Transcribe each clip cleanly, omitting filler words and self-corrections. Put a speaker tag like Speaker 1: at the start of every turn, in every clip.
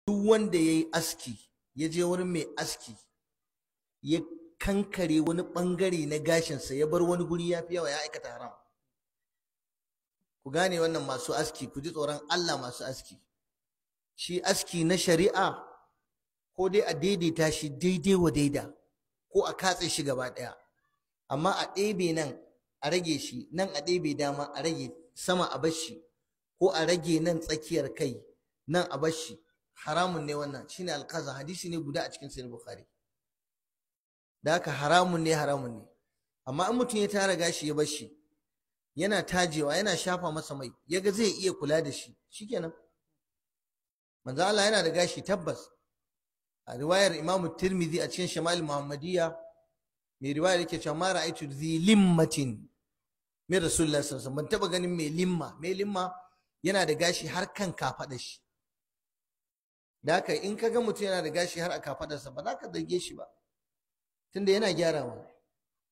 Speaker 1: Duk wanda ya yi aski, ya je wurin mai aski, ya kankare wani bangare na gashinsa, ya bar wani guri ya fi yawa, ya aikata haram. Ku gane wannan masu aski, ku ji tsoron Allah masu aski. Shi aski na shari'a ko dai a daidaita shi daidai wa daida, ko a katse shi gaba ɗaya. Amma a ɗebe nan a rage shi, nan a ɗebe dama a rage sama a bar shi, ko a rage nan tsakiyar kai nan a bar shi, haramun ne wannan. Shine alqaza, hadisi ne guda a cikin Sahih Bukhari. Da haka haramun ne, haramun ne. Amma in mutum ya tara gashi ya bar shi, yana tajewa, yana shafa masa mai, yaga zai iya kula da shi, shikenan. Manzo Allah yana da gashi tabbas. A riwayar Imam Tirmidhi a cikin Shama'il Muhammadiyya, mai riwayar yake cewa ma ra'aytu dhi limmatin min Rasulullah sallallahu alaihi wasallam, ban taba ganin mai limma, mai limma yana da gashi har kan kafaɗar shi. Da haka in ka ga mutum yana da gashi har a kafaɗarsa, ba za ka zarge shi ba, tunda yana gyarawa.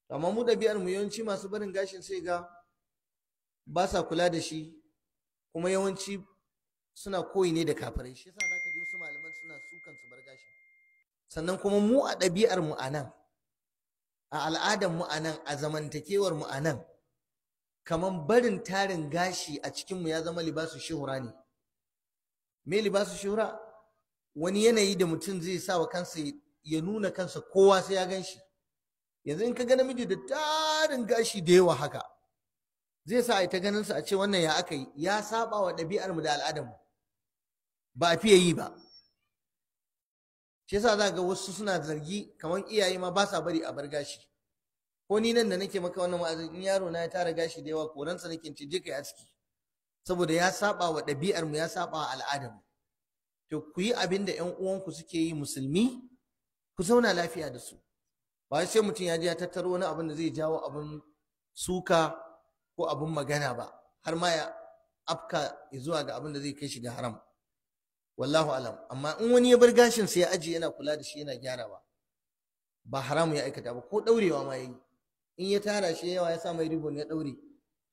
Speaker 1: Amma mu ɗabi'ar mu yawanci masu barin gashin sai ga ba sa kula da shi, kuma yawanci suna koyi ne da kafirai. Shi yasa zaka ji wasu malaman suna sukan su bar gashin. Sannan kuma mu a ɗabi'ar mu anan, a al'adar mu anan, a zamantakewar mu anan, kaman barin tarin gashi a cikin mu ya zama libasu shuhura ne. Me libasu shuhura? Wani yanayi da mutum zai sa wa kansa ya nuna kansa, kowa sai ya gan shi. Yanzu in ka ga namiji da tarin gashi da yawa haka, zai sa a yi ta ganinsa a ce wannan ya aka yi, ya saba wa ɗabi'ar mu da al'adar mu, ba a fiye yi ba. Shi yasa za ga wasu suna zargi, kamar iyaye ma ba sa bari a bar gashi. Ko ni nan da nake maka wannan wa'azin, in yaro na ya tara gashi da yawa, koransa nake ce je kai aski, saboda ya saba wa ɗabi'ar mu, ya saba wa al'adar mu. To ku yi abin da ƴan uwanku suke yi musulmi, ku zauna lafiya da su. Ba sai mutum ya je ya tattaro wani abin da zai jawo abin suka ko abin magana ba, har ma ya afka zuwa ga abin da zai kai shi ga haram. Wallahu alam. Amma in wani ya bar gashin sa ya ajiye, yana kula da shi, yana gyarawa, ba haramu ya aikata ba, ko daurewa ma yayi. In ya tara shi yawa ya sa mai ribon ya daure,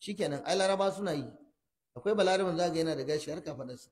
Speaker 1: shikenan. Ai Laraba suna yi. Akwai balarabin zaga yana da gashi har kafadarsa.